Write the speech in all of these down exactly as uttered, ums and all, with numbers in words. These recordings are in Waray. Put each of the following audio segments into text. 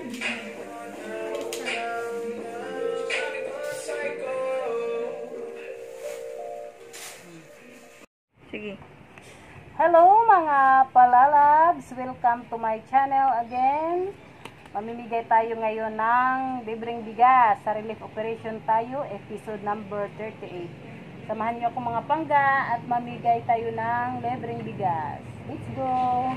Sige. Hello, mga palalabs! Welcome to my channel again. Mamimigay tayo ngayon ng libreng bigas. Sa relief operation tayo, episode number thirty-eight. Samahan niyo ako, mga pangga, at mamigay tayo ng libreng bigas. Let's go!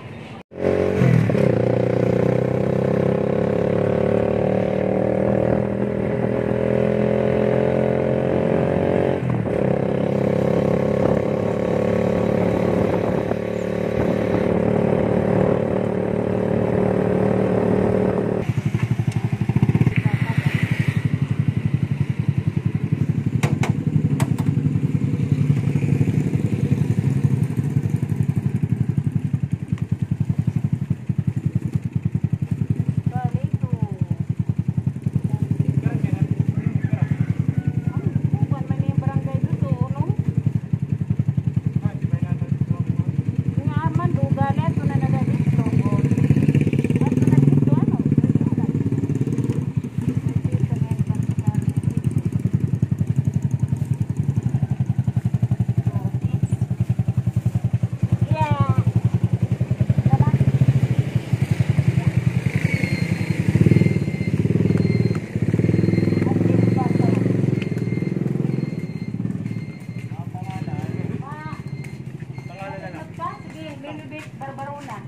Sige, Lilibet Barbarona.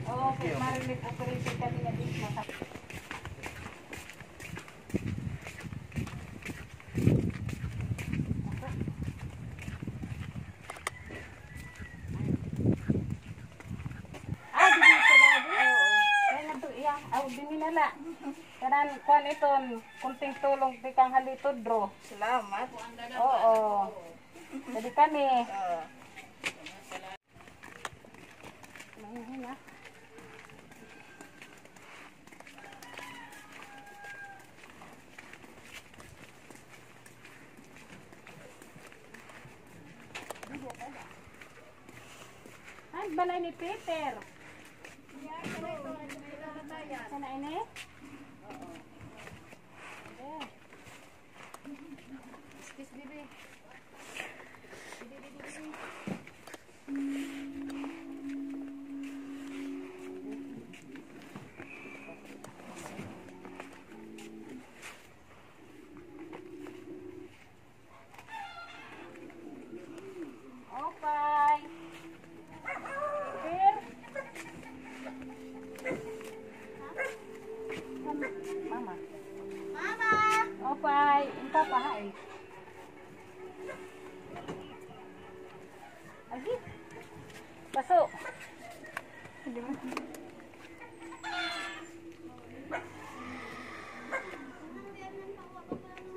Oo, kay ma-relief operation kami nga di maka- Ah, diri sa gabi? Oo. Kaya nga to, iya. Aw, dinhi na la. Kanan, kuan iton, kunting tulong tikang Halitodro. Salamat. Oo. Dali kami. Oo. Ay, balay ni Peter. Sana ini? Excuse, baby. Opay. Peter. Mama. Mama. Opay. Inta pa ha eh. Agi. Paso.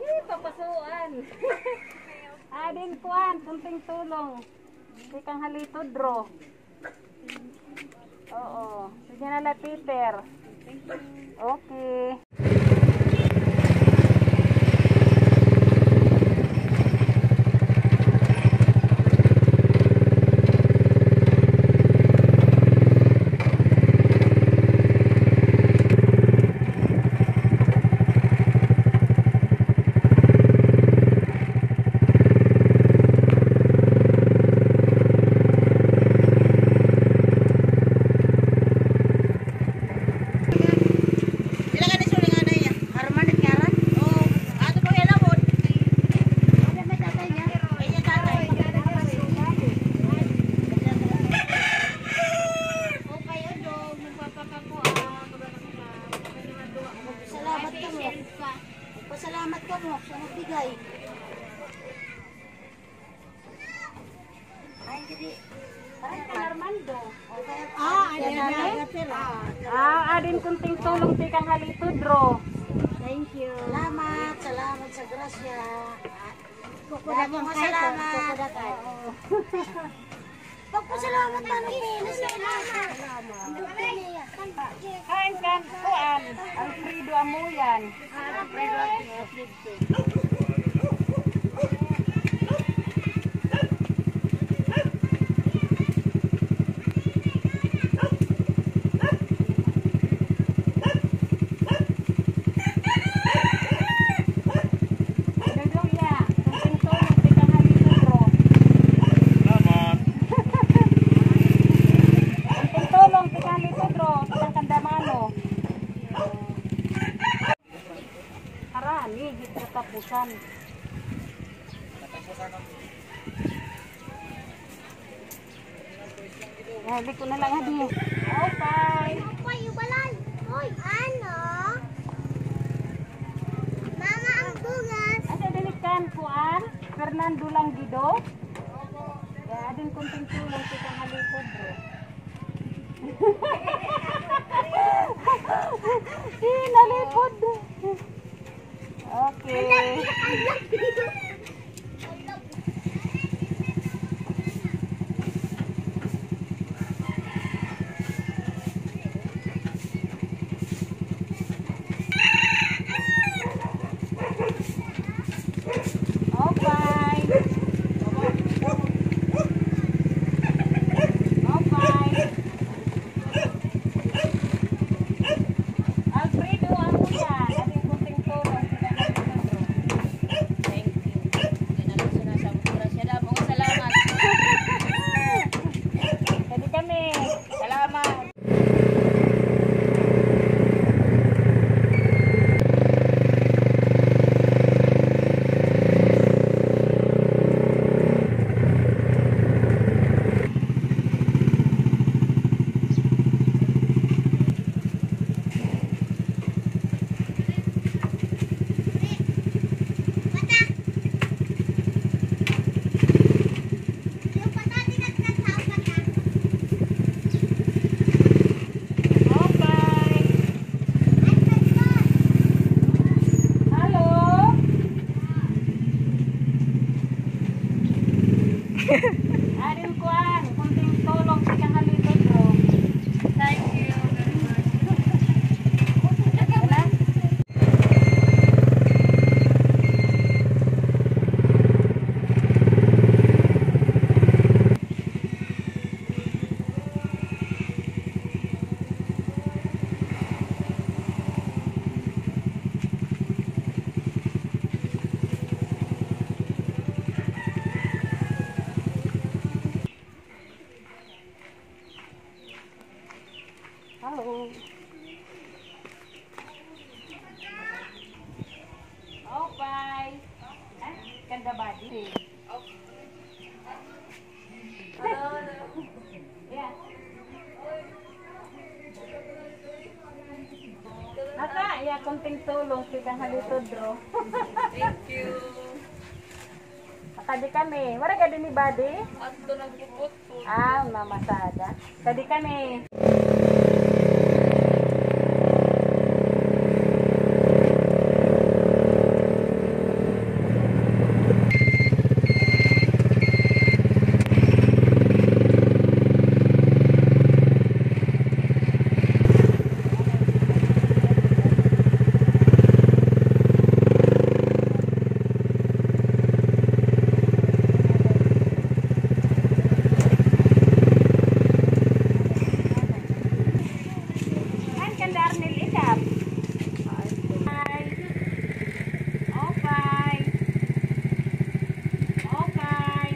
Ih, papasuan. Adin kuan, kunting tulong. Tikang Halitodro. Oo. Sige na la, Peter. Okay. Pila ka ni suling anay niya? Arman it ngaran? Oo. Ato po hiya labot. Ay, niya tatay niya. Ay, niya tatay. Okay, Odong. Magpapakakuha. Salamat kamo. Pasalamat kamo sa magbigay. Ay, diri. Parang kay Armando. Ah, adin na. Ah, adin kunting tulong tikang Halitodro. Thank you. Salamat, salamat sa grasya. Damo nga salamat. Pagpasalamat man ang pilis sa ilaha. Hain kan kuan, Alfredo Amuyan. Busan. Ah, liko na lang, adi. Okay. Hoy, balay. Hoy, ano? Mama, ang bugas. Asa dili kan kuan? Fernando Langido. Ya, adin konting tulong kita nga likod, bro. Eh, nalipod. Okay. Okay. Okay. Alfredo, amo ya. Adin konting tulong. Thank you. Kay nalukso na sa oras. Siya daw, mga salamat. Pwede kami. Salamat. Hello? Adin kuan, konting tulong tikang ha Little Bro. Thank you very much. Hello. Opay. Eh, kanda body. Hello, hello. Yeah. Ata, iya, konting tulong tikang ha Little Bro. Thank you. Makadi kami. Waray ka dinhi, body? Adto nagpuputput. Ah, mamasada. Makadi kami. An kan Darnel ikap. Hi. Okay. Okay.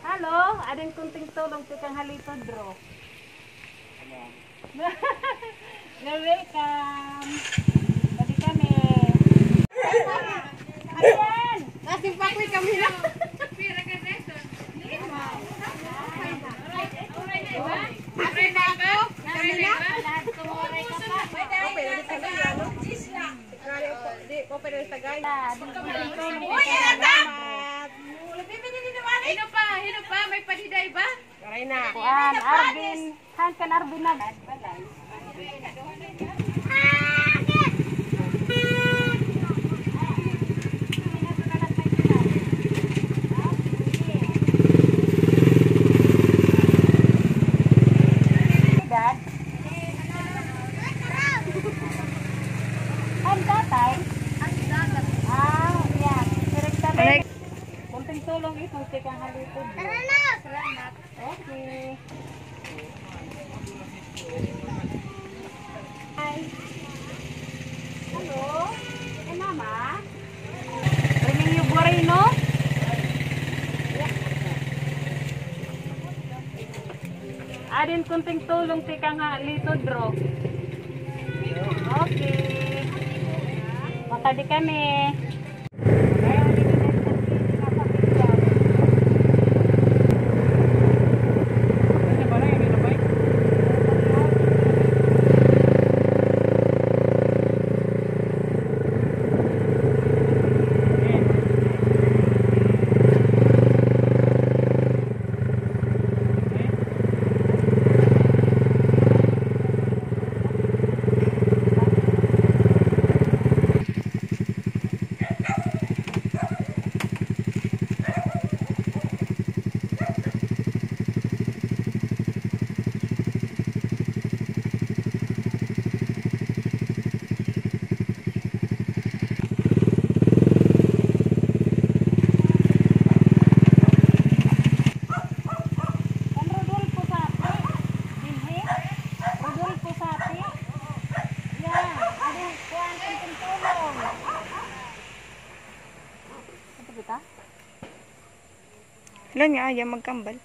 Hello, adin konting tulong tikang ha Little Bro. You're welcome. Pwede kami. Ayan. Kasi pa ko kami na. Kasi pa ko kami na. Kami na. Okay, okay, okay. Di ko pwede sa guys. Uy, ano ba? Salamat. Hino pa? Hino pa? May padiday ba? Aray na. Kuan, Arvin. Han kan Arvin na. Dad? An tatay? Ah, iya. Direkta na. Konting tulong ito, tikang ha Little Bro. Tara na! Salamat. Okay. Hi. Hello. Hey, Mama. Remingyo Guarino? Yeah. Konting tulong tikang ha Lito Draw. Okay. Makadi kami. Kan Rodolfo Sati. Dinhi. Rodolfo Sati. Yan. Adi, kuan, konting tulong. Ito kita? Ilan nga ayaw magkambal?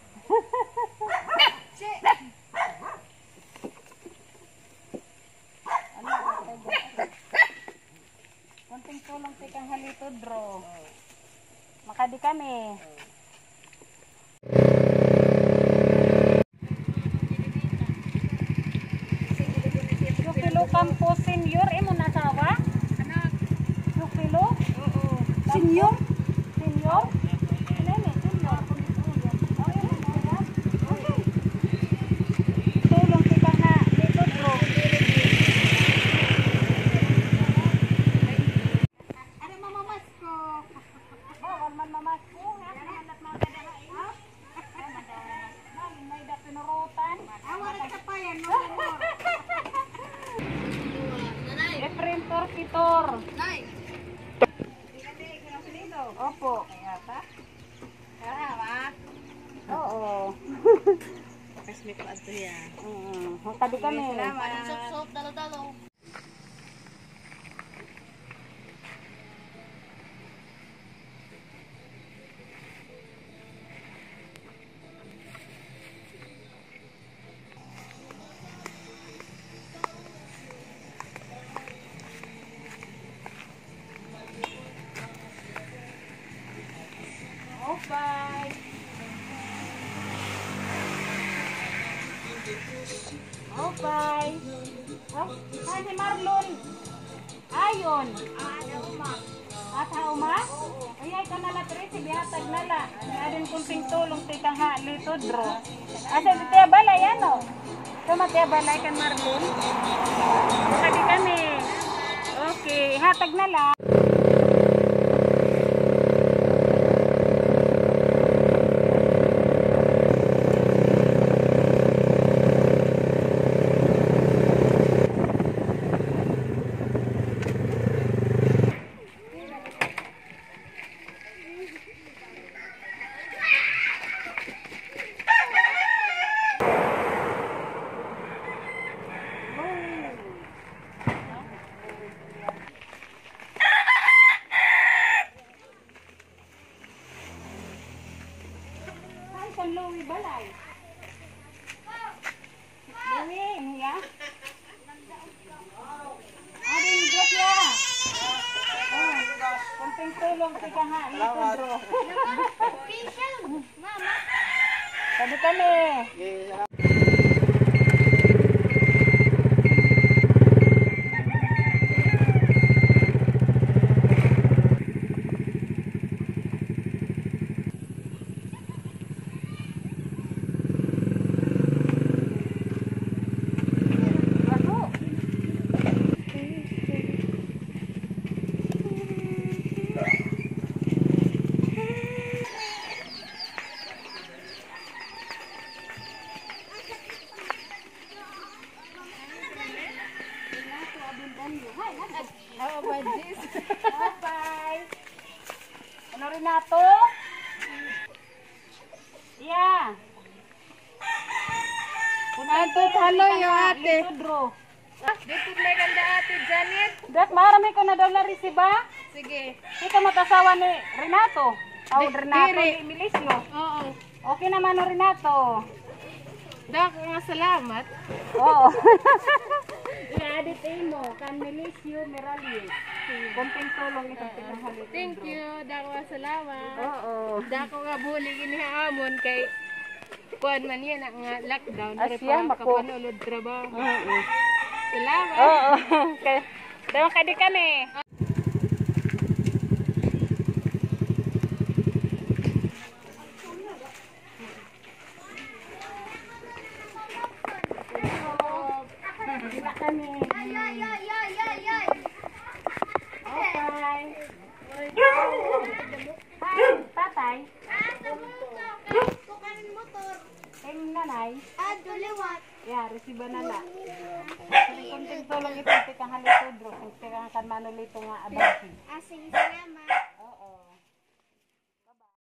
Konting tulong tikang ha Lito Draw. Makadi kami. Teofilo Campos Senior, imo na asawa? Teofilo? Oo. Senior? Senior? Ano yun eh? Senior. Tulong kita nga dito, bro. Ano mamamasko? Bawal man mamasko. Ha? Ano man at mga gadahay? Ha? May da pinurutan. Awa na sa payan, no? Efren Torquitor. Nay. Opo. Salamat. Oo. Pakas mi ko adto ya. Mm. Hutadi kami. Salamat. Sup-sup, dalo-dalo. Opay. Opay. Oh, hi, si Marlon. Ayon. At ha uma? Uyay ka na la, Tracy, bihatag na la. May adin konting tulong tikang ha Lito Draw. Asa di tiya balay, ano? Ito, matiya balay kan Marlon. Makadi kami. Okay, hatag na la. Ay, kan Louie balay. Louie, iya. Adin, Jot, ya. Oh, konting tulong tikang ha Lito Draw. Kami, kami. Ano, Renato? Yeah. Punta ito, halo yung ate. Dito na ganda, Ate Janet. Dek, marami ko na daw na-receive, ha? Sige. Ikaw mag-asawa ni Renato. Aw, Renato, ni Milisio. Oo. Okay naman o Renato. Dako nga salamat. Oo. Iadit imo kan Milicio Miralles. Konting tulong ito, ah, sa halip. Thank you. Dako nga salamat. Oo. Dako nga bulig ini ha amon kay kuan man yana nga lockdown. Asya, mako. Kapanulod trabaho. Oo. Salamat. Oo. Okay. Daw kadi kami. Hi, tatay. Imo nanay. Ya, resiba na la. Konting tulong ito, tikang ha Litodro, tikang kan Manolito nga abasin. Ah, sige, salamat.